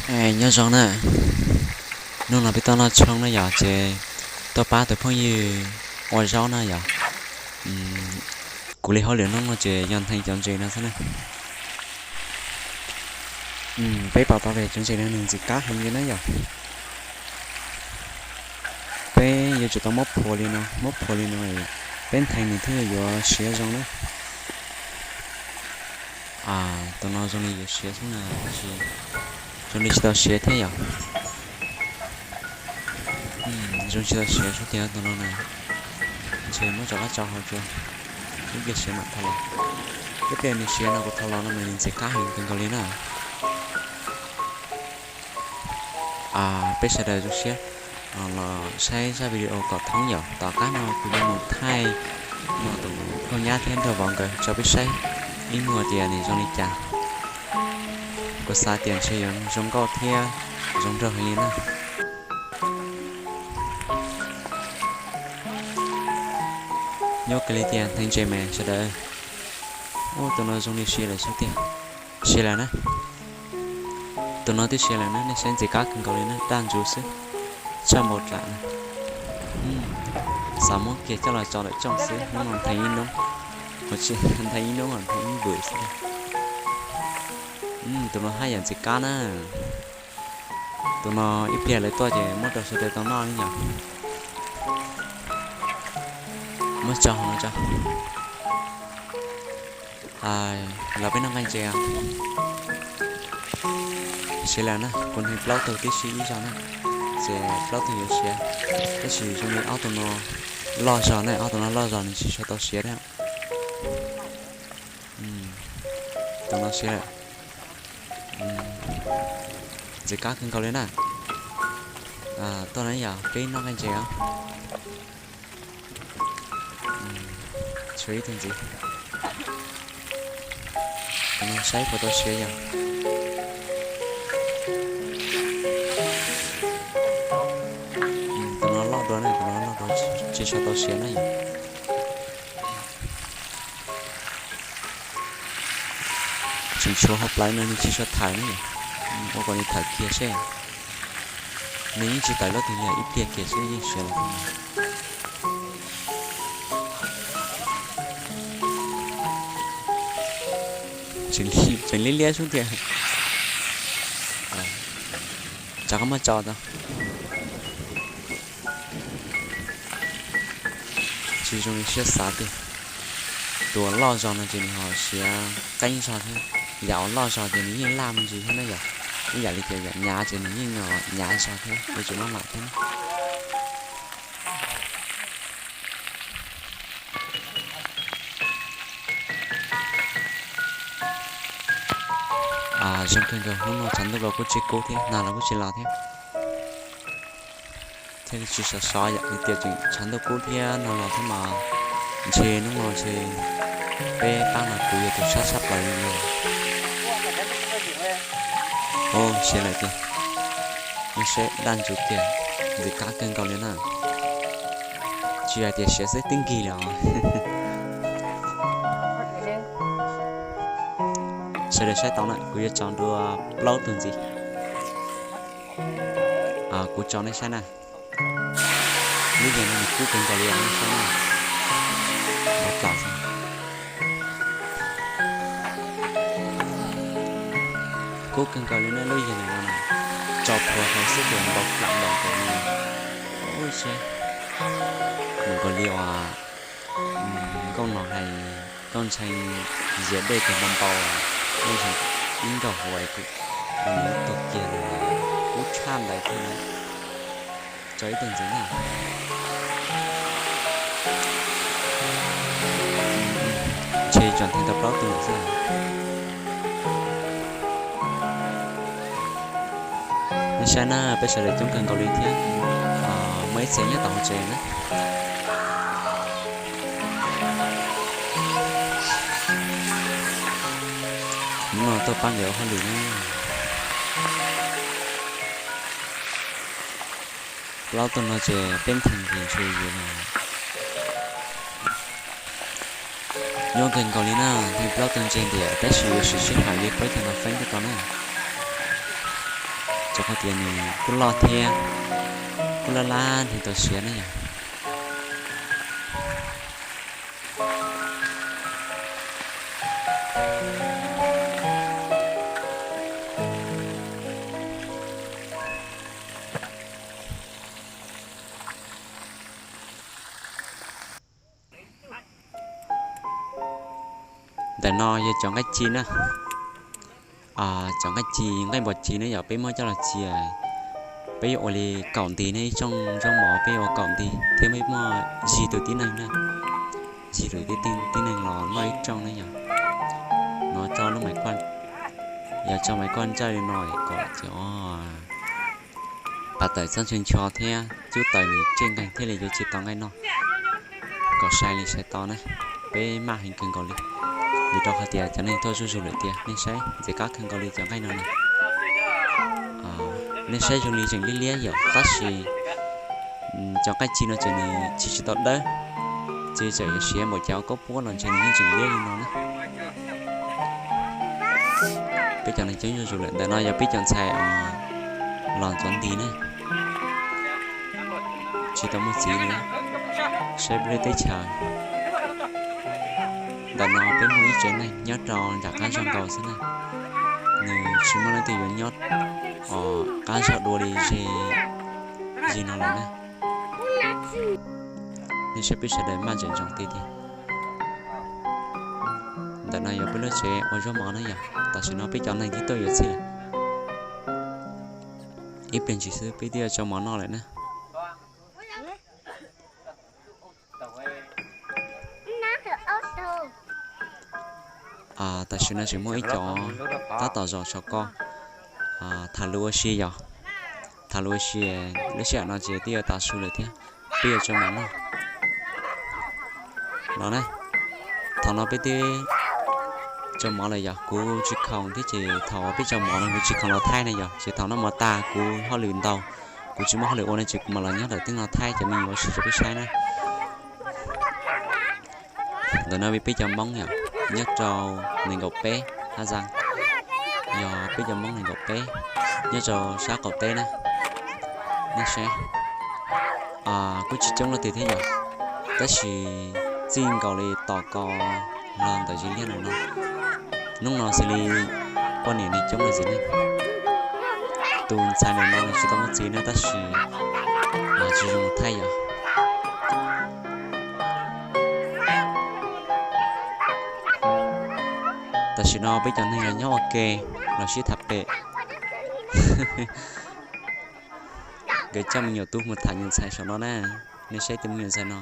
Nyob zoo na, hnub no peb tuaj noj tshoob na yom, ces tuaj pab tus phooj ywg ua zaub na yom. Kuv li hauj lwm hnub no ces yog ntheev cov ntses no xwb na. Peb pom tau tias cov ntses no nws ntxim qab heev li na yom. Peb yuav tsum tau muab phua li no, muab phua li no, peb ntheev nws thiaj li yuav siav zoo na. Tus no zoo li yuav siav xwb na, tab sis zoo li tsis tau siav thiab yom. Zoo tsis tau siav xwb tiag tus no na. Ntshe muab rov qab tso hauv tsuas, ib pliag siav mam tau los. Ib pliag nws siav no kuv tau los no mas nws ntxim qab heev kawg nkaus li na. Peb sawv daws zoo siab los saib zaj video kom thoob yom. Tom qab no kuv yuav mus thaij no tus nkauj nyab thiab nraug vauv nkawd tso peb saib ib muag tias nws zoo li cas. Kuv xav tias ntshe yuav zoo nkauj thiab zoo nraug heev li na. Nyob kiag li tias ntheev ntses mas sawv daws. Ua tus no zoo li siav lawm xwb tiag. Siav lawm na. Tus no twb siav lawm na, nej saib ntxim qab kawg nkaus li na, daj ntsug xwb, tshaj npau dlam na. Xav muab kiag coj los tso ntawm tsooj xwb, hnub no ntheev ib hnub, ntheev ib hnub ntheev ib vwm xwb. Tus no haj yam ntxim qab na. Tus no ib pliag lawv tuaj ces muab rau sawv daws tau noj li yom. Muab tso hauv no tso. Los peb noj nqaij ntses. Siav lawm na, kuv ntheev plaub tug tib si ib zaug na, ces plaub tug yuav siav. Tab sis zoo li ob tug no loj zog na, ob tug no loj zog nws tsis tshua tau siav thiab. Tus no siav lawm. Ntxim qab kawg nkaus li na. Tuaj na yom, peb noj nqaij ntses os. Tshuav ib tug ntxiv. Tus no saib puas tau siav yom. Tus no loj dua na, tus no loj dua, tsis tshua tau siav na yom. Tseem tshuav hauv plawv no nws tsis tshua thawm na yom. Ua kom nws thawm kiag seb. Nws yeej tsis tawm luaj twg li, ib pliag kiag xwb yeej siav lawm. Tseem liab liab xwb tiag. Tsam koj muab tso tso. Tsis zoo li siab xav tiag. Tus uas loj zog no ces nws ho siav qeeb zog thiab. Yam uas loj zog ces nws yeej laj me ntsis thiab na yom. Ib yam li tias yam nyav ces nws yeej hnyav zog thiab, yuav tsum maj mam thiab na. Zoo kawg nkaus, hnub no tshav ntuj los kuj tsis kub thiab, nag los kuj tsis los thiab. Thiaj li tsis sov sov yom, tias tseem tshav ntuj kub thiab nag los thiab mas ntshe hnub no ntshe peb pab no kuv yuav tus sab tshaj plaws li. Ua siav lawm tiag, nej saib daj ntsug kiag, ntxim qab kawg nkaus li na. Tsis hais tias siav xwb twb nkig li os. Sawv daws saib tau na, kuv yuav tso dua plaub tug ntxiv. Kuv tso nej saib na. Lub yag no nws kub kawg nkaus li os, nej saib na. Npau taws xwb. Kub kawg nkaus li na lub yag no na. Tso plhuav hauv xwb ces npau taws npaum nkaus li. Ub, sim npaum nkaus li uas nkauj no hais, nkauj ntxhee zias dej tias npau npau, nkauj ntxhee ib nkauj huv es kuv, nws tuag kiag lawm, kub tshaj ntawd thiab na. Tso ib tug ntxiv na. Ntshe tsuas ntheev tau plaub tug lawm xwb. Nej saib na, peb sawv daws coob kawg nkaus li thiab. Muaj ib txhia nyob tom hauv tsev na. Hnub no tuaj pab nkawd ua hauj lwm na. Plaub tug no ces peb ntheev ces ntshe yuav nyob kawg nkaus li na, ntheev plaub tug ntse ntiag tab sis yuav siv sij hawm li plaub caug feeb thiab tau na. Rau qhov tias nws kuj loj thiab kuj laj laj nws tau siav na yom. Ntawm no yog cov nqaij ci na. Cov nqaij ci, nqaij npua ci ne yom, peb muab coj los txiav, peb yuav ua li kaum nti ne, ib rooj zaub mov peb yuav ua kaum nti thiab peb muaj yim tus tib neeg na, yim tus tib neeg los noj ib rooj ne yom. No tso lub maiv kuaj, yog tso maiv kuaj ntsawj li no kom cov pas tawm txhob ncho ncho thiab cub taws nws tsej nqeeg thiaj li yuav tsis tau nqaij noj. Kom sai li sai tau na, peb maj heev kawg nkaus li, vim rau qhov tias cov neeg tuaj zuj zus lawm tiag. Nej saib ntxim qab kawg nkaus li cov nqaij no na. Nej saib zoo li tseem liab liab yom, tab sis cov nqaij ci no ces nws tsis tsis tau dawb, ces txawm yuav siav npaum cas koj puab los ntshe nws yeej tseem liab li no na. Peb cov neeg coob zuj zus lawm. Ntawm no yog peb cov ntxhais los ntxuav nti na, tsis tau muaj txiv li, saib peb lub teb chaws. Ntawm no peb muaj ib tsev neeg nyob rau nram qab zog nkaus xwb na, nws tsis muaj leej twg yuav nyob qab zog dua li ze li no lawm na. Nej saib peb sawv daws maj ntsees ntsoov tiag tiag. Ntawm no yog peb lub tsev ua zaub mov na yom, tam sim no peb cov neeg twb tuaj yuav txhij lawm. Ib pliag ntsis xwb peb twb yuav tso mov noj lawm na. Tam sim no tseem muaj ib cov tab tom zos saum ko tham lus ua si yom, tham lus ua si. Lub sij hawm no ces twb yuav tav su lawm thiab, peb yuav tso mov noj no na. Thaum no peb twb tso mov lawm yom, kuv tsis khoom thiab ces thaum peb tso mov no kuv tsis khoom los thaij na yom, ces thaum noj mov tag kuv hauj lwm ntau, kuv tsis muaj hauj lwm ua no ces kuv mam los nyob ntawm tej no thaij cov me nyuam ua si rau peb saib na. Ntawm no peb cov Hmoob yom, nyob rau nees nkaum peb Haj Zaj, yog peb cov Hmoob nees nkaum peb nyob rau sab qaum teb na. Nej saib, kuj tsis coob leej twg thiab yom, tab sis txij nkaus li tom ko los ntawm zis liaj ntawm no, hnub no xws li poj niam nws coob lawm xwb ne. Tus ntxhais ntawm no nws tsis tau muaj txiv na tab sis tsis zoo thaij yom. Tam sim no peb cov neeg los nyob ua ke los sib tham pem. Nkawd coj me nyuam tub mus tham nyuam ntxhais saum no na. Nej saib tus me nyuam ntxhais no,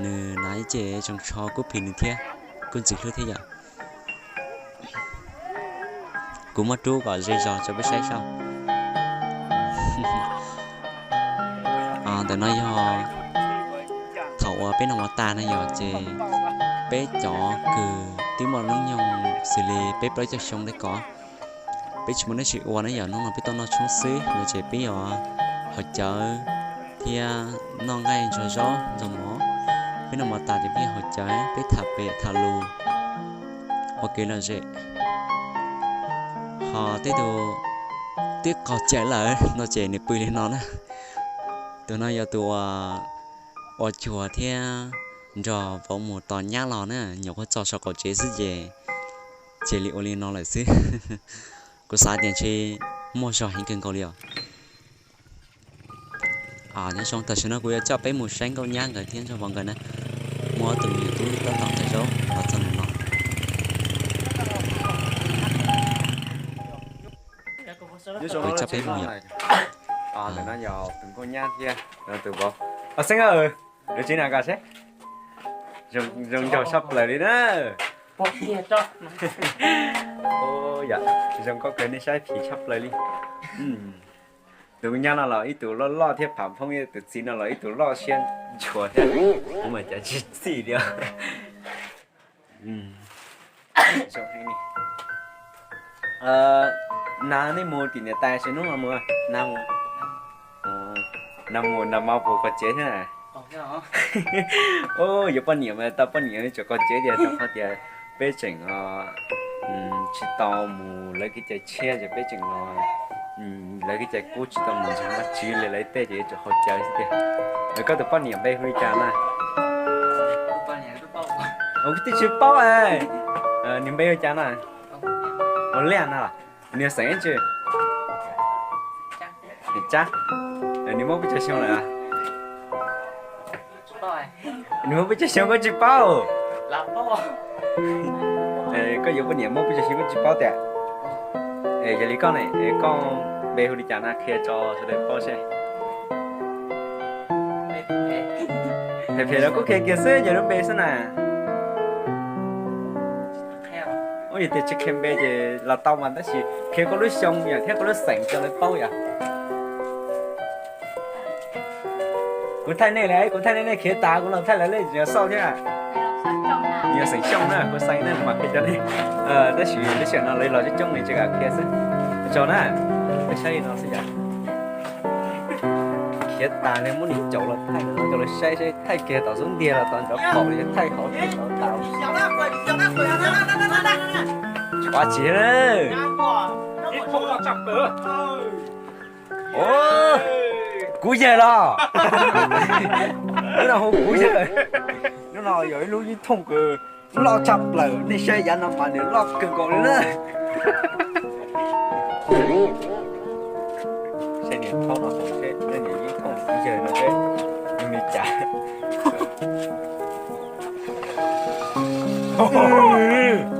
nws hnav ib ce tsoos tsho kuj phim nws thiab, kuj ntxim hlub thiab yom. Kuv muab rub kom ze zog rau peb saib saib. Ntawm no yog thaum uas peb noj mov tas na yom, ces peb cov kws twb muaj hnub nyoog xws li peb plaub caug xyoo li ko, peb tsis muaj dab tsi ua na yom, hnub no peb tuaj noj tshoob xwb no ces peb yuav haus cawv thiab noj nqaij ntxuag zaub ntxuag mov. Peb noj mov tas ces peb yuav haus cawv, peb tham pem tham lus ua kev lom zem. Ho tej tus twb qaug cawv lawm no ces nws pw li no na. Tus no yog tus uas ua cuag thiab nrog vauv mus tos nyab los na, nyuam qhuav txog saum qaum tsev xwb ces cia li ua li no lawm xwb. Kuv xav tias ntshe muaj zog heev kawg nkaus li os. Nyob zoo, tam sim no kuv yuav coj peb mus saib nkauj nyab nkawd thiab nraug vauv nkawd na. Muaj ob tug me nyuam tub tab tom nqa zaub los txog ntawm no. Kuv coj peb mus yom. Ntawm no yog tus nkauj nyab thiab tus vauv. Xeeb, lawv tsev na koj seb. Zoo nraug tshaj plaws li na. Yom, zoo nkauj kawg, nej saib phim tshaj plaws li. Tus nyab no los ib tug loj loj thiab pham phoob, tus txiv no los ib tug loj siab ntshuas thiab, kuv mas cav tsis txij li os. Nag nej mus tim niam tais tsis hnub no mus, nag mus, nag mus nag mas puas kov tsev thiab? Yuav poj niam mas tau poj niam tseem kov tsev tias rau qhov tias peb tseem tsis tau mus lawv kev cai tshiab ces peb tseem los Lawv kev cai kub tsis tau mus ntseeg Vajtswv li lawv tej ces yuav tsum haus cawv xwb tiag. Koj tus poj niam npe hu li cas na? Kuv twb tsis paub. Nws npe hu li cas na? Ua Liaj no. Nws yog xeem dab tsi? Niam Tsab. Nws muaj peb caug xyoo lawm? Nws muaj peb caug xyoo koj tsis paub? Koj yuav poj niam muaj peb caug xyoo koj tsis paub tiag? Yog li koj ne, koj npe hu li cas na, qhia tso sawv daws paub seb. Phem phem los kuj qhia kiag xwb, yog lub npe xwb na. Ua yog tias tsis qhia npe ces los tau mas, tab sis qhia koj lub xyoo yom thiab koj lub xeem rau lawv paub yom. Kuv thaij nej li, kuv thaij nej, nej khiav tas kuv los thaij lawv li, tsis yog xauj thiab. Yog xeem Xyooj na, kuv xeem na, kuv mam qhia rau nej. Tab sis lub sij hawm no lawv los coob coob li, tsis kam qhia xwb. Tso na, saib li no xwb yom. Khiav tas li, muab nws caum los thaij no rau lawv saib, saib thaij kiag tom xub ntiag los tom ncov qaum li, thaij hauv thaij hauv tas. Tsis ua tsi na. Kuv yawg los? Lub no hu kuv yawg. Lub no yog ib lub yeeb thooj kws loj tshaj plaws, nej saib yav no mas nws loj kawg nkaus li na. Saib niag thaub no, saib niag yeeb thooj kuv yawg no, nws li cas.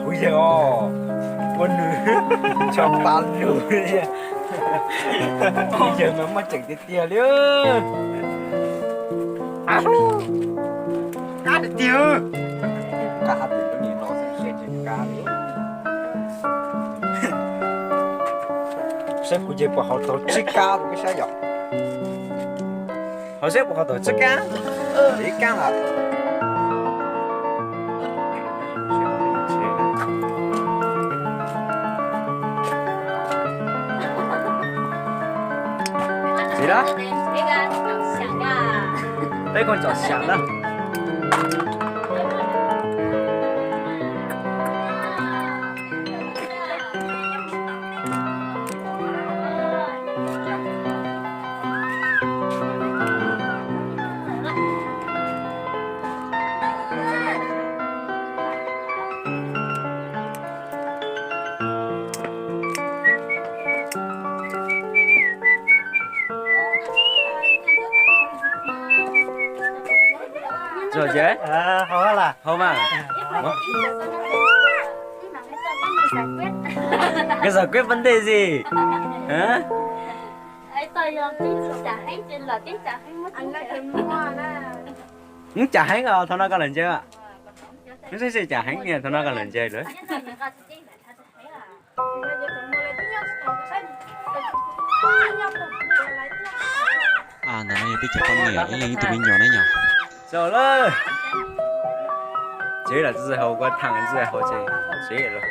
Kuv yawg os, ua nws tso pa lug li. Kuv yawg mas muaj tseem tiag tiag li. Kab tiag tiag. Kab hab tias lub niag no xwb, saib tsis kab li. Saib kuv yawg puas haus tau tsib kab rau peb saib yom. Haus saib puas haus tau tsib kab. Ib kab lawm. Txiv lab, peb kooj tsom xyam na. Haus mas. Koj giải quyết vấn đề gì? Hả? Ib tsam heev os, thaum no koj lawm ntse. Ib tsam heev, thaum no koj lawm ntse lawm. Ntawm no yog peb cov poj niam ib leeg ib tug me nyuam na yom. Txog lawm. Tsev lam txi haus kua thaj txi haus tsev tsev lawm.